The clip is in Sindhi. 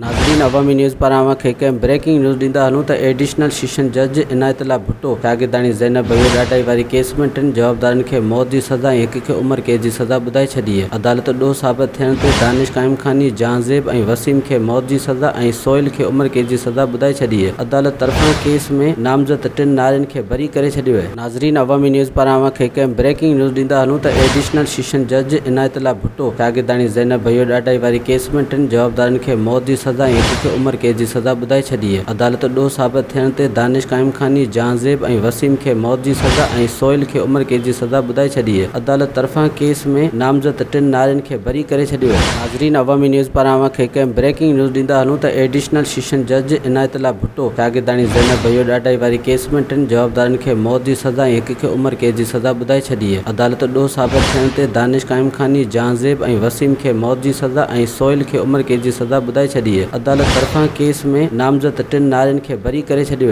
ناظرين عوامي نيوز پاران اوهان کي هڪ اهم بريڪنگ نيوز ڏيندا هلون ته ايڊيشنل سيشن جج عنايت الله ڀٽو شاگرداڻي زينب ڀيو ڏاڍائي واري ڪيس ۾ ٽن جوابدارن کي موت جي سزا ۽ هڪ کي عمر قيد جي سزا ٻڌائي ڇڏي. عدالت ڏوهه ثابت ٿيڻ تي دانش قائمخاني، جهانزيب ۽ وسيم کي موت جي سزا ۽ سهيل کي عمر قيد جي سزا ٻڌائي ڇڏي. عدالت طرفان ڪيس ۾ نامزد ٽن نارين کي بري ڪري ڇڏيو. ناظرين عوامي نيوز پاران اوهان کي هڪ اهم بريڪنگ نيوز ڏيندا هلون ته ايڊيشنل سيشن جج عنايت الله ڀٽو شاگرداڻي زينب ڀيو ڏاڍائي واري ڪيس ۾ ٽن جوابدارن کي موت جي سزا ۽ هڪ کي عمر قيد جي سزا ٻڌائي ڇڏي. عدالت ڏوهه ثابت ٿيڻ تي دانش قائمخاني، جهانزيب ۽ وسيم کي موت جي سزا ۽ سهيل کي عمر قيد جي سزا ٻڌائي ڇڏي. عدالت طرفان ڪيس ۾ نامزد ٽن نارين کي بري ڪري ڇڏيو. ناظرين عوامي نيوز پاران اوهان کي هڪ اهم بريڪنگ نيوز ڏيندا هلون ته ايڊيشنل سيشن جج عنايت الله ڀٽو شاگرداڻي زينب ڀيو ڏاڍائي واري ڪيس ۾ ٽن جوابدارن کي موت جي سزا ۽ هڪ کي عمر قيد جي سزا ٻڌائي ڇڏي. عدالت ڏوهه ثابت ٿيڻ تي دانش قائمخاني، جهانزيب ۽ وسيم کي موت جي سزا ۽ سهيل کي عمر قيد جي سزا ٻڌائي ڇڏي. عدالت طرفان ڪيس ۾ نامزد ٽن نارين کي بري ڪري ڇڏيو.